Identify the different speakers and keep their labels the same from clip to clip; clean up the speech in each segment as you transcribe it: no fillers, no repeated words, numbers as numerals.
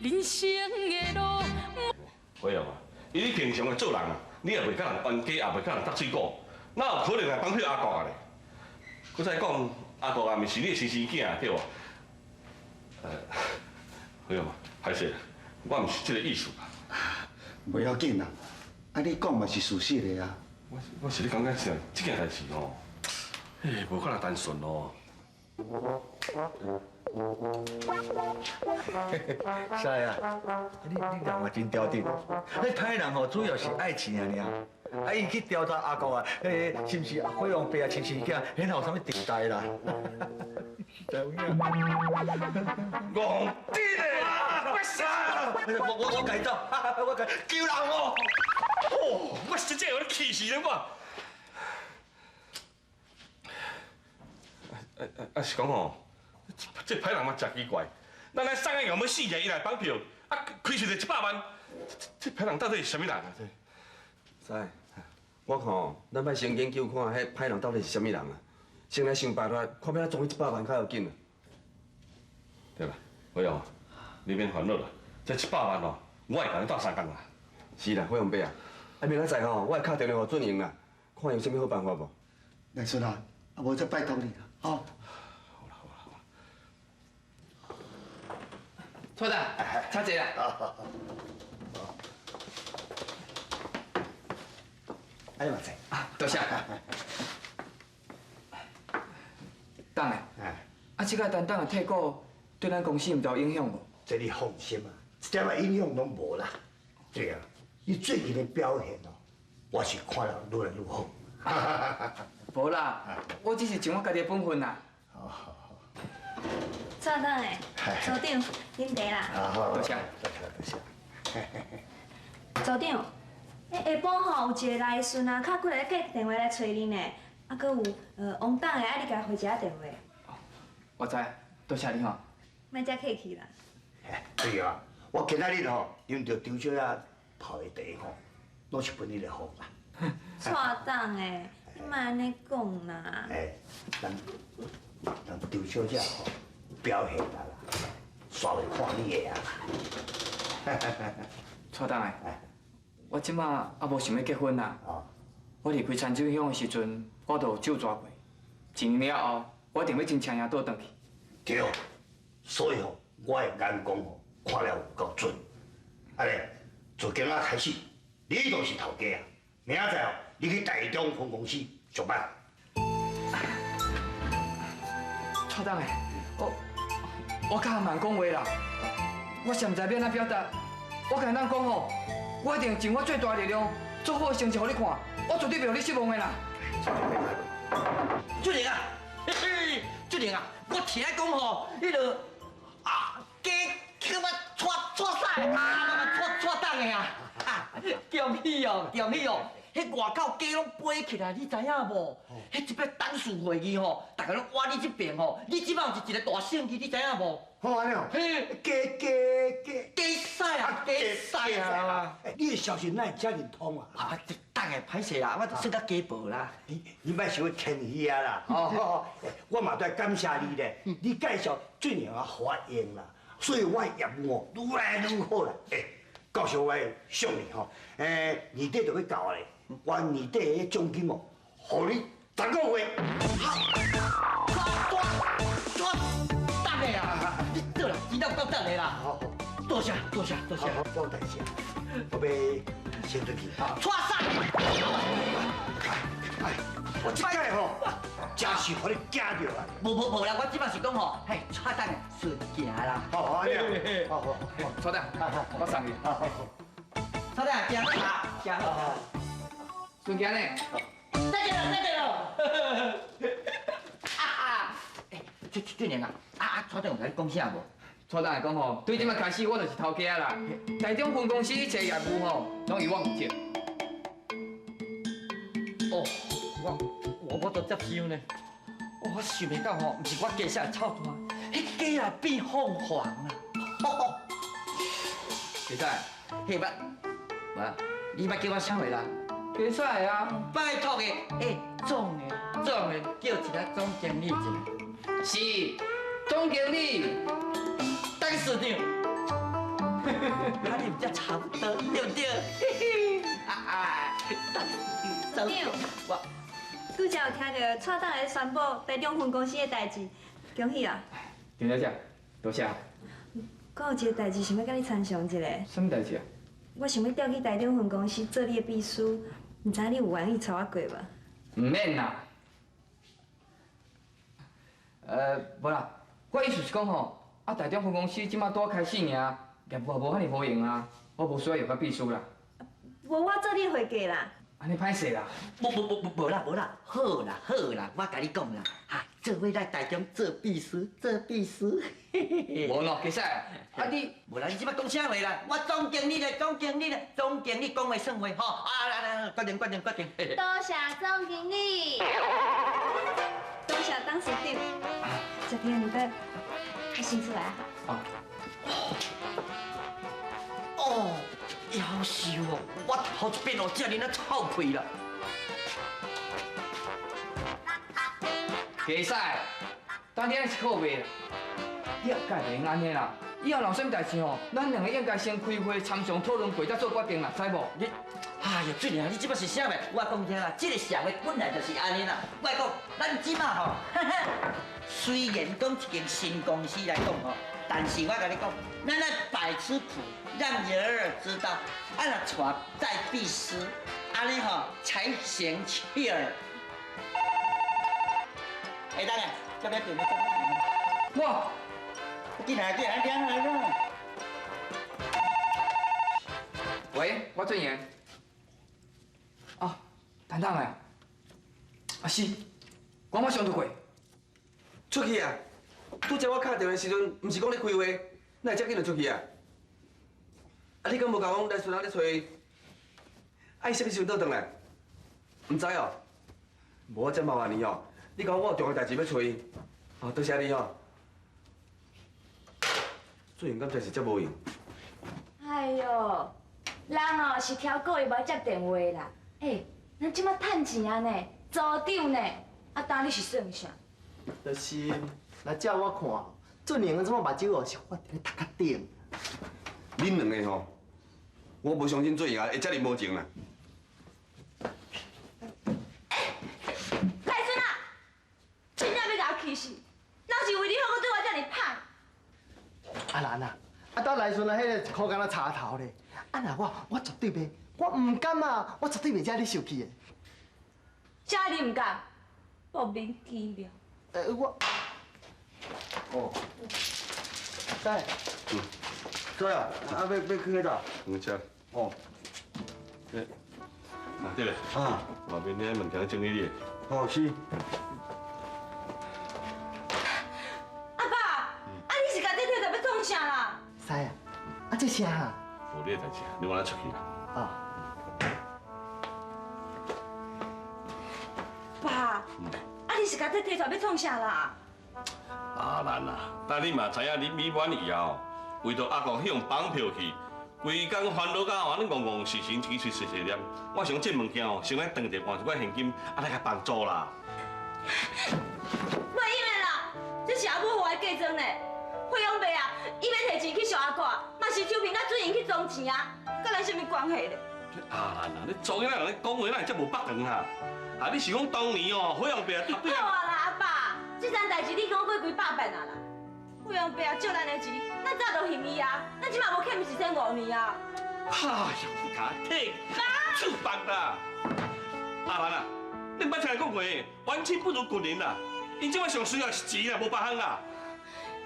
Speaker 1: 人生的路。
Speaker 2: 會啊嘛，以你平常的做人啊，你也袂佮人冤家，也袂佮人搭水果，哪有可能來綁票阿國啊咧？閣再講，阿國也毋是你的親生囝，對無？會啊嘛，歹勢，我毋是這個意思啦。
Speaker 3: 無要緊啦，啊你講嘛是事實的啊。
Speaker 2: 我是咧感覺啥，這件代誌吼，嘿，無可能單純哦。
Speaker 4: 是啊，你人嘛真刁鑽，彼歹人吼主要是愛錢爾，啊伊去調查阿國啊，是毋是火龍伯啊親生囝，彼哪有啥物重大啦？實在有影。
Speaker 2: 戇啲咧！
Speaker 4: 我家走，我家救人哦！
Speaker 2: 哦，我實在有咧氣死了我。啊是講吼，這歹人嘛誠奇怪，咱來送伊後欲死者，伊來綁票，啊開出來100萬，這歹人到底是啥物人啊？這，
Speaker 5: 師，我看吼，咱愛先研究看，彼歹人到底是啥物人啊？先來想辦法，看欲按怎裝彼一百萬較要緊啊。
Speaker 2: 對啦，火龍，你免煩惱啦，這一百萬哦，我會共你鬥相共啦。
Speaker 5: 是啦，火龍伯啊，啊明仔載吼，我會敲電話予俊榮啦，看有啥物好辦法無？
Speaker 3: 來孫啊，啊無再拜託你啦，吼。
Speaker 2: 好啦好啦好啦。
Speaker 6: 蔡董，請坐啦。
Speaker 3: 啊，你嘛坐。
Speaker 6: 啊，多謝。董的，啊，這個陳董的退股對咱公司毋知有影響無？
Speaker 3: 這你放心啊，一點仔影響攏無啦。對啊，你最近的表現哦，我是看了愈來愈好。
Speaker 6: 無啦，我只是盡我家己的本分啦。
Speaker 7: 蔡董的，組長，飲茶啦。
Speaker 6: 多謝。
Speaker 3: 多謝多謝。
Speaker 7: 組長，下晡吼有一個來信啊，敲幾个假電話來揣你呢。啊，閣有王董的愛你共伊回一下電話。
Speaker 6: 我知，多謝你吼。
Speaker 7: 莫遮客氣啦。
Speaker 3: 對啊，我今仔日吼啉著張小姐泡的茶吼，攏是分你來喝啦。
Speaker 7: 蔡董的，你莫按呢講啦。
Speaker 3: 哎，人張小姐吼表現啊啦，煞會看你的啊。
Speaker 6: 蔡董的，我這馬猶無想欲結婚啦。我離開田水鄉的時陣，我就有咒詛過，一年了後，我一定欲真車贏倒轉去。
Speaker 3: 對，所以吼，我的眼光吼看了有夠準。啊咧，自今仔開始，你就是頭家啊！明仔載哦，你去台中分公司上班。
Speaker 6: 蔡董的，我較慢講話啦，我實毋知欲按怎表達。我敢當講吼，我一定盡我最大力量做好成績予你看，我絕對袂予你失望的啦。
Speaker 8: 俊玲啊，嘿嘿，俊玲啊，我聽講吼，彼个啊雞去我蔡蔡屎，啊蔡蔡董的啊，啊恭喜哦，恭喜哦！彼外口雞攏飛起來，你知影無？彼這擺董事會議吼，逐家攏倚你這邊吼，你這擺是一個大勝利，你知影無？
Speaker 3: 好按呢哦，
Speaker 8: 嘿，
Speaker 3: 雞雞雞
Speaker 8: 雞屎啊，雞屎啊！
Speaker 3: 你的消息哪會遮靈通啊？
Speaker 8: 啊，等下歹勢啦，我就算較雞婆啦。
Speaker 3: 你莫傷謙虛啊啦！哦，我嘛愛感謝你咧，你介紹俊榮啊，予我用啦，所以我的業務哦愈來愈好啦。欸，到時候我會賞你吼，欸，年底就欲到咧，我年底的獎金哦，予你十個月。
Speaker 8: 好，蔡董的啊，你對啦，真正有夠等的啦。
Speaker 3: 好，
Speaker 8: 多謝多謝多謝。
Speaker 3: 好，多謝，我欲先出去。
Speaker 8: 蔡屎！
Speaker 3: 哎，我這擺吼，真是予你驚著啊！
Speaker 8: 無無無啦，我這擺是講吼，嘿，蔡董的順行啦。
Speaker 3: 好，好，好好，
Speaker 6: 蔡董，我送你。
Speaker 3: 好好。
Speaker 8: 蔡董，行好，行好。
Speaker 6: 順行呢。
Speaker 8: 再見了，再見了。啊啊！欸，俊俊玲啊，啊啊，蔡董有共你講啥無？
Speaker 6: 蔡董會講吼，對這擺開始我就是頭家啦。台中分公司一切業務吼，攏由我負責。
Speaker 8: 哦，我都接受呢。我想袂到吼，毋是我雞舍臭大，彼雞啊變鳳凰啊！
Speaker 6: 雞屎，
Speaker 8: 彼捌，無，你捌叫我啥貨啦？
Speaker 6: 雞屎啊！
Speaker 8: 拜託的，欸，總的，總的，叫一下總經理一下。
Speaker 6: 是，總經理，
Speaker 8: 董事長。啊，你毋才差不多，对不对？嘿嘿，啊啊，
Speaker 7: 董事长，
Speaker 8: 我
Speaker 7: 拄才有听到蔡董咧宣布台中分公司的代志，恭喜啊！
Speaker 6: 张小姐，多谢。
Speaker 7: 我有一个代志想欲佮你参详一下。
Speaker 6: 啥物代志啊？
Speaker 7: 我想欲调去台中分公司做你的秘书，毋知你有愿意带我过无？
Speaker 6: 毋免啦。无啦，我意思是讲吼，啊，台中分公司这马拄仔开始尔，业务也无遐尔无用啊，我无需要用到秘书啦。
Speaker 7: 无，我做你的会计啦。
Speaker 6: 按呢歹势啦。
Speaker 8: 无无无无无啦无啦，好啦好啦，我共你讲啦，哈，做伙来台中做秘书，做秘书。
Speaker 6: 无喏，其实啊你，
Speaker 8: 无啦，你这摆讲啥话啦？我总经理咧，总经理咧，总经理讲话算话吼。啊来来，决定决定决定。
Speaker 7: 多谢总经理，多谢董事长。食甜毋得，我先出来啊。
Speaker 8: 哦，夭寿哦！我头一遍哦，遮尔仔臭屁啦。
Speaker 6: 鸡屎，当你按呢是好袂啦？你也该袂用按呢啦。以后若有啥物代志吼，咱两个应该先开会参详讨论过，才做决定啦，知无？
Speaker 8: 你，哎呀，俊啊，你这摆是啥物？我讲听啦，这个社会本来就是按呢啦。我讲，咱这摆吼，虽然讲一间新公司来讲吼，但是我共你讲，咱爱摆出谱，让人儿知道，啊若带带秘书，按呢吼才成气儿。哎，等下，这边电话，
Speaker 6: 哇！
Speaker 8: 进来，进来，进来，进来。
Speaker 6: 喂，我俊贤。啊，陈董的，啊是，我马上就过。
Speaker 5: 出去啊！拄才我敲电话时阵，毋是讲咧开会，哪会遮紧就出去啊？啊，你敢无共讲来孙仔咧揣伊？啊，伊啥物时阵倒转来？毋知哦。无我遮麻烦你哦，你讲我有重要代志欲揣伊，哦，多谢你哦。最近敢真是遮无闲？
Speaker 1: 哎哟，人哦是超过伊无爱接电话啦。欸，咱这马趁钱啊呢，组长呢，啊，当你是算啥？
Speaker 9: 就是，若照我看，俊宁这马目睭哦是发伫咧头壳顶。
Speaker 5: 恁两个吼，我无相信俊莹会遮尔无情啦。
Speaker 1: 欸，赖孙啊，真正欲共我气死，若是为你好，阁对我遮尔歹。
Speaker 9: 阿兰啊，啊，当来孙啊，彼个一箍敢若插头咧，啊若我，我绝对袂，我毋甘啊，我绝对袂遮你受气的。
Speaker 1: 啥你毋甘？莫名其妙。
Speaker 9: 我，哦，对，
Speaker 5: 嗯，对啊，啊，欲去彼搭？
Speaker 2: 嗯，车。
Speaker 5: 哦。
Speaker 2: 欸，啊对咧，
Speaker 5: 啊，
Speaker 2: 外面遐物件整理你的。
Speaker 5: 哦，是。
Speaker 1: 阿爸，啊你是共这摕来欲创啥啦？
Speaker 9: 师啊，啊这啥啊？
Speaker 2: 无你的代志，你往哪出去啦？
Speaker 9: 啊。
Speaker 1: 爸，啊你是共这摕出来欲创啥啦？
Speaker 2: 阿兰啊，但你嘛知影，你美满以后，为著阿国彼用绑票去，规工烦恼到按呢戆戆神神一支喙细细念。我想这物件哦，先来当者换一寡现金，啊来共帮助啦。
Speaker 1: 袂用的啦，这是阿母予我的嫁妆呢。惠阳伯啊，伊欲提钱去赎阿国，嘛是秋萍佮水银去装钱啊，佮咱啥物关系咧？
Speaker 2: 阿兰啊，你做囡仔人咧讲话，哪会遮无腹肠哈？啊，你是讲当年哦，惠阳伯啊对。
Speaker 1: 好啊啦，阿爸，这层代志你讲过几百遍啊啦。惠阳伯啊借咱的钱，咱早就还伊啊，咱这马无欠伊15年啊。
Speaker 2: 哎呀，你共我退，手放啦！阿兰啊，你毋捌听人讲过，远亲不如近邻啦。𪜶这摆上需要是钱啦，无别项啦。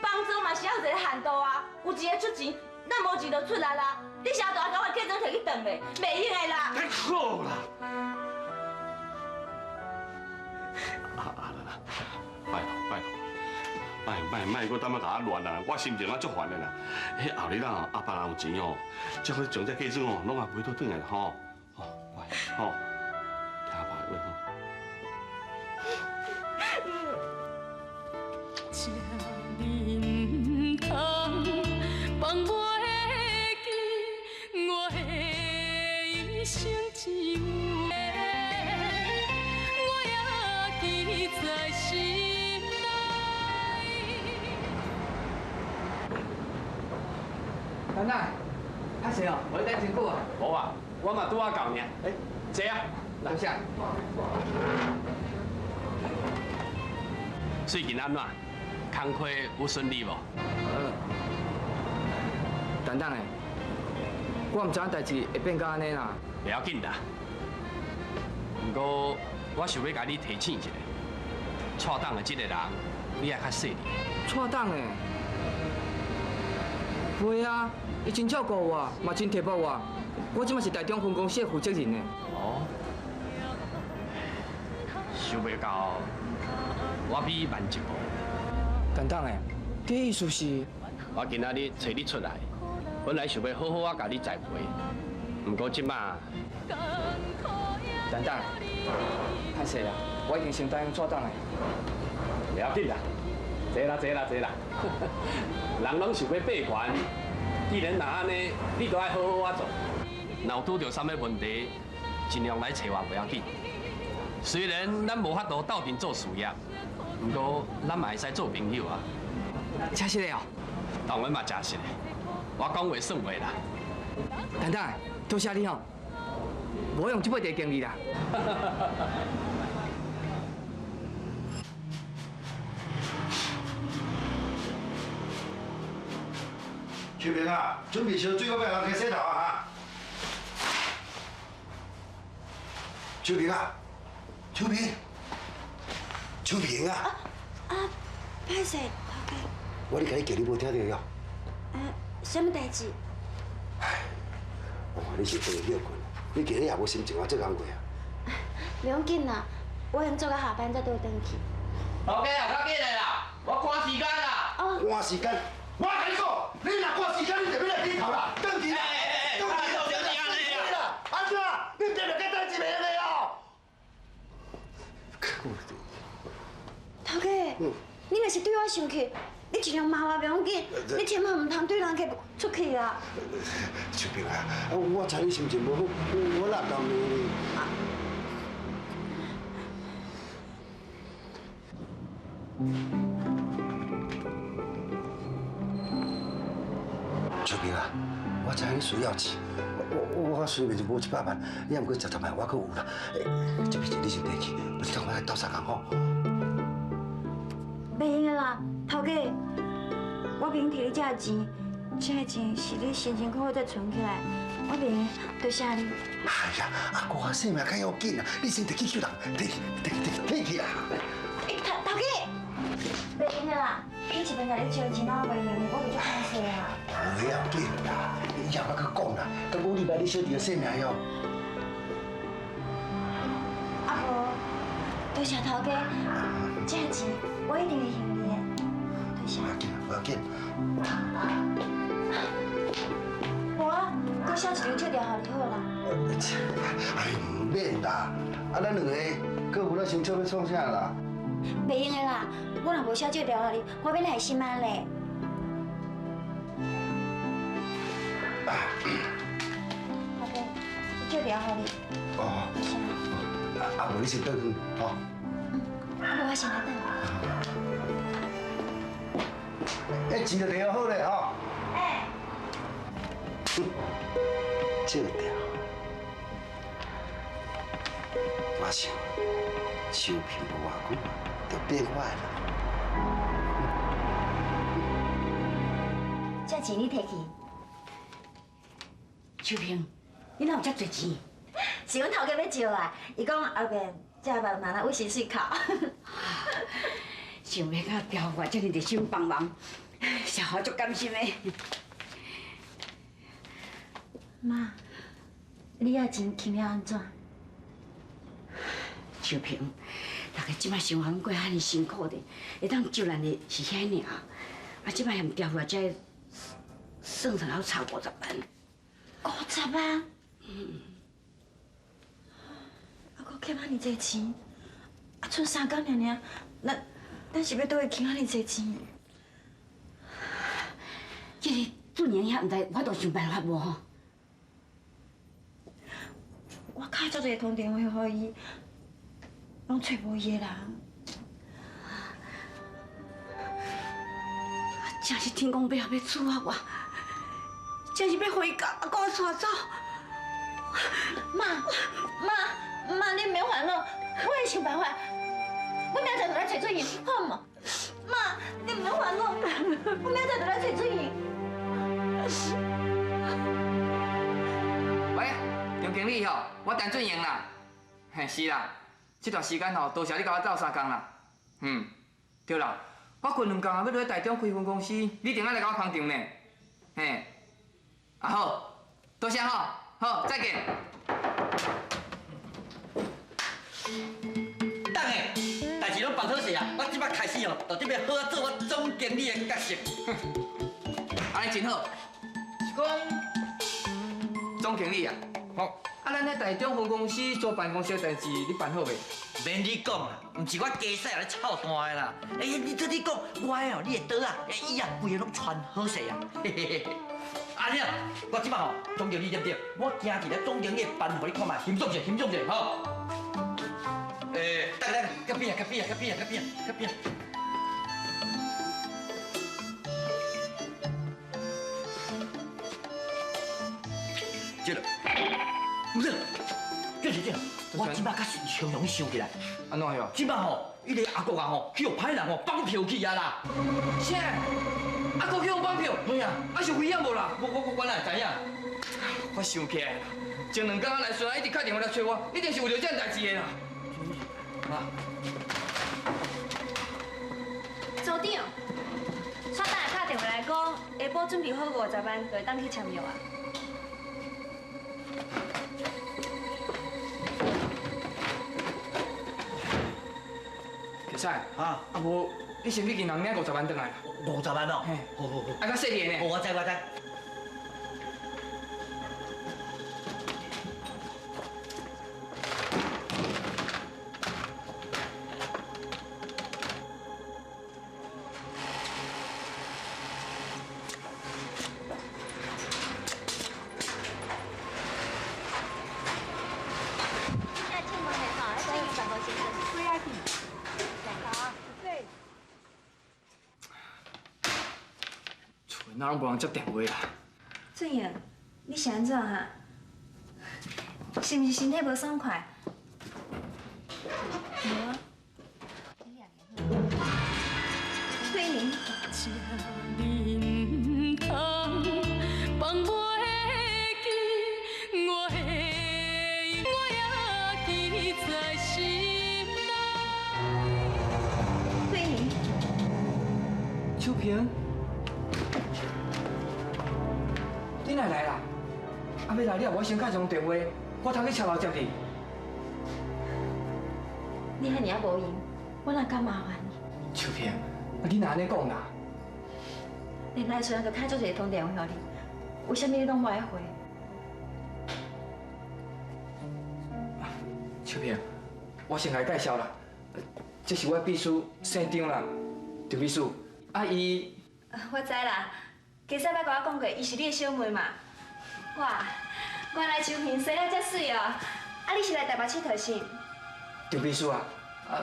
Speaker 1: 帮助嘛是要有一个限度啊，有钱的出钱，咱无钱就出力啦。你啥都爱共我嫁妆提去断咧，袂用的啦。
Speaker 2: 太好啦！阿兰啊，拜托拜托，莫莫莫，阁淡仔共我乱啦！我心情啊足烦的啦。彼后日啊，阿爸若有钱哦，才去将这嫁妆哦，拢也买倒转来吼。吼，乖，吼，听阿爸的话吼。
Speaker 10: 这毋通放袂记，我的一生只有你，我也记在心内。
Speaker 6: 陈董，歹势哦，我咧等真久啊。
Speaker 2: 無啊，我嘛拄仔到爾。欸，坐啊，
Speaker 6: 多謝。
Speaker 2: 最近按怎？工課有順利無？
Speaker 6: 等等的，我毋知影代誌會變到按呢啦。
Speaker 2: 袂要緊啦。毋過我想欲共你提醒一下，蔡董的這个人，你愛較細膩。
Speaker 6: 蔡董的？袂啊，伊真照顧我，嘛真提拔我。我這馬是台中分公司的負責人呢。
Speaker 2: 哦。想袂到，我比伊慢一步。
Speaker 6: 陳董的，你的意思是？
Speaker 2: 我今仔日揣你出來，本來想欲好好仔共你栽培，毋過這馬，
Speaker 6: 陳董，歹勢啦，我已經先答應蔡董的。
Speaker 2: 袂要緊啦，坐啦坐啦坐啦，人攏想欲霸權，既然若按呢，你就愛好好仔做。若有拄著啥物問題，盡量來揣我袂要緊。雖然咱無法度鬥陣做事業，毋過咱嘛會使做朋友啊。
Speaker 6: 真實的哦？
Speaker 2: 當然嘛誠實的，我講話算話啦。
Speaker 6: 陳董，多謝你吼，無用這杯茶敬你啦。
Speaker 3: 秋萍啊，準備燒水果欲人去洗頭啊！哈。秋萍啊，秋萍，秋萍啊！
Speaker 7: 啊，歹勢，頭家。
Speaker 3: 我咧共你叫你無聽著喲。
Speaker 7: 啥物代誌？
Speaker 3: 唉，我看你是回去歇睏，你今日也無心情啊做工課啊？
Speaker 7: 袂要緊啦，我先做到下班才倒轉去。
Speaker 8: 頭家啊，較緊的啦，我趕時間啦。
Speaker 7: 哦。
Speaker 3: 趕時間，我共你講，你若趕時間，你就欲來低頭啦，轉去啦，轉去啦，安怎？你定定計等一暝的哦。
Speaker 7: 頭家，你若是對我生氣，你盡量罵我袂要緊，你千萬毋通對人客出氣啊！
Speaker 3: 秋萍啊，我知你心情無好，我哪敢罵你？秋萍啊，我知你需要錢，我雖然是無100萬，你也毋過10萬，我閣有啦。這筆錢你先提去，無你等我來鬥相共吼。
Speaker 7: 袂用的啦，頭家，我袂用提你這个錢，這个錢是你辛辛苦苦才存起來，我袂用，多謝你。
Speaker 3: 哎呀，啊我性命較要緊啊，你先提去救人，提去提去提去啦。
Speaker 7: 欸，頭家，袂用的啦，你一边共你借錢，我袂用，我袂足歹勢啊。
Speaker 3: 袂要緊啦，以後我閣講啦，敢講你捌你小弟的性命喲。
Speaker 7: 啊無，多謝頭家，這个錢我一定會還你的，多謝。
Speaker 3: 無要緊，無要緊。
Speaker 7: 無啊，閣寫一張借條予你好啦。
Speaker 3: 哎，毋免啦，啊，咱兩个閣有咧生笑欲創啥啦？
Speaker 7: 袂用的啦，我若無寫借條予你，我欲來心安咧。頭家，借條予你。
Speaker 3: 哦。啊，無你先轉去，吼。
Speaker 7: 啊，無我先來轉。
Speaker 3: 欸，錢就提好咧，吼。
Speaker 7: 欸。
Speaker 3: 借條，我想秋萍無偌久就變我的啦。
Speaker 1: 這錢你提去。秋萍，你哪有遮濟錢？
Speaker 7: 是阮頭家欲借啊，伊講後邊這萬萬啊，有薪水扣。
Speaker 1: 想袂到調我遮爾熱心幫忙，小豪足甘心的。
Speaker 7: 媽，你遐錢囥了按怎？
Speaker 1: 秋萍，大家這擺生活過遐爾辛苦的，會當救咱的是遐爾，啊，這擺嫌調貨才算算還差50萬。
Speaker 7: 50萬？
Speaker 1: 嗯。
Speaker 7: 啊，閣欠遐爾濟錢，啊，賰3工爾爾，咱是欲佗位囥遐爾濟錢？
Speaker 1: 這个俊英遐，毋知有法度想辦法無吼？
Speaker 7: 我敲足濟通電話予伊，攏揣無伊的人。
Speaker 1: 真是天公伯啊，欲處罰我，
Speaker 11: 真是欲予伊共阿哥带走。
Speaker 1: 妈，妈，妈，你免烦恼，我会想办法。我明仔载就来揣俊英，好毋？
Speaker 11: 妈，你毋免烦恼，我明仔载就来揣俊英。
Speaker 6: 喂，张经理吼，我陈俊英啦，嘿是啦，这段时间吼，多谢你共我斗相共啦。嗯，对啦，我近两工啊，欲落去台中开分公司，你一定爱来共我捧场呢。嘿，啊好，多谢吼，好，再见。
Speaker 8: 等下，代志拢办好势啊！我这摆开始哦，就准备好好做我总经理的角色。
Speaker 6: 按呢真好，是讲总经理啊，吼，啊，咱咧台中分公司租办公室的代志，你办好未？
Speaker 8: 免你讲啊，毋是我加使来操蛋的啦。哎，你这你讲，我的哦，你的桌啊，椅啊，规个拢穿好势啊。嘿嘿嘿。按呢，我这摆吼，总经理对不对？我行一个总经理的班，予你看觅，欣赏者，欣赏者，吼。等等，较边啊，较边啊，较边啊，较边啊，较边啊。这个，不是，就是这，我这摆较常容易想起来。
Speaker 6: 按怎样？
Speaker 8: 这摆吼，彼个阿国啊吼，去予歹人吼绑票去啊啦。
Speaker 6: 啥？阿国去予绑票？
Speaker 8: 对啊。
Speaker 6: 啊是危险无啦？
Speaker 8: 我哪会知影？
Speaker 6: 我想起来啦，前两工来孙啊一直敲电话来催我，一定是为著这件代志的啦。啊。
Speaker 7: 组长，蔡董敲电话来讲，下晡准备好50万，就会当去签约啊。
Speaker 6: 其实啊，啊无，你先去银行领50万转来啦。
Speaker 8: 50万哦，好好好。
Speaker 6: 爱较细腻呢。
Speaker 8: 我知我知。
Speaker 6: 哪拢无人接电话啦？
Speaker 7: 俊英，你是按怎哈？是毋是身体无爽快？无啊。翠玲。翠玲。
Speaker 6: 秋萍。你哪来啦？啊，欲来你也无先敲一通电话，我通去车楼接你。
Speaker 1: 你遐尔仔无闲，我哪敢麻烦你？
Speaker 6: 秋萍，啊你哪按呢讲啦？
Speaker 1: 连来孙就敲足济通电话予你，为啥物你拢无爱回？
Speaker 6: 秋萍，我先共你介绍啦，这是我秘书姓张啦，张秘书。啊伊，
Speaker 7: 我知啦。其实捌共我讲过，伊是你的小妹嘛。哇，原来秋萍生了遮媠哦！啊，你是来台北𨑨迌是？
Speaker 6: 张秘书啊，啊，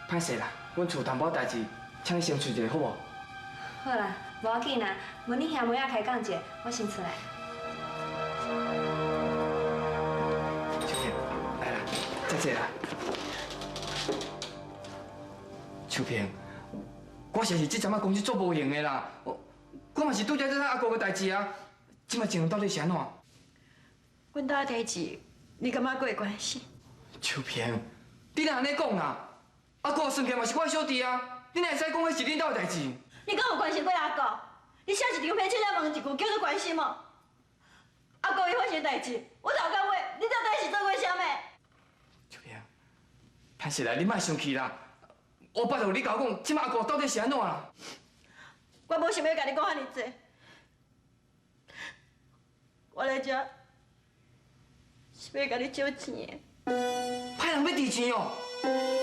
Speaker 6: 歹势啦，阮厝淡薄代志，请你先出一下好无？
Speaker 7: 好啦，无要紧啦，问你兄妹仔开讲者，我先出来。
Speaker 6: 秋萍，来啦，再坐啦。秋萍，我实是这阵仔公司做无闲的啦。我嘛是拄才知影阿国的代志啊，这摆情况到底是按怎？
Speaker 11: 阮兜的代志，你感觉阁会关心？
Speaker 6: 秋萍，你哪按呢讲啦？阿国算起来嘛是我的小弟啊，你哪会使讲彼是恁兜的代志？
Speaker 11: 你敢有关心过阿国？你写一张批凊彩问一句，叫做关心哦？阿国伊发生代志，我头到尾，你到底是做过啥物？
Speaker 6: 秋萍，歹势啦，你莫生气啦。我拜托你共我讲，这摆阿国到底是按怎啦？
Speaker 11: 我无想欲共你讲遐尔济，我来遮是欲共你借钱的。
Speaker 6: 歹人欲提钱哦！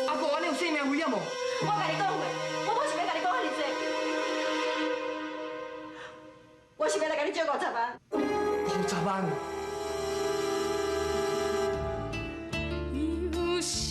Speaker 6: 阿国，按呢有性命危险无？
Speaker 11: 我共你讲过，我无想欲共你讲遐尔济，我是欲来共你借50万。
Speaker 6: 50万？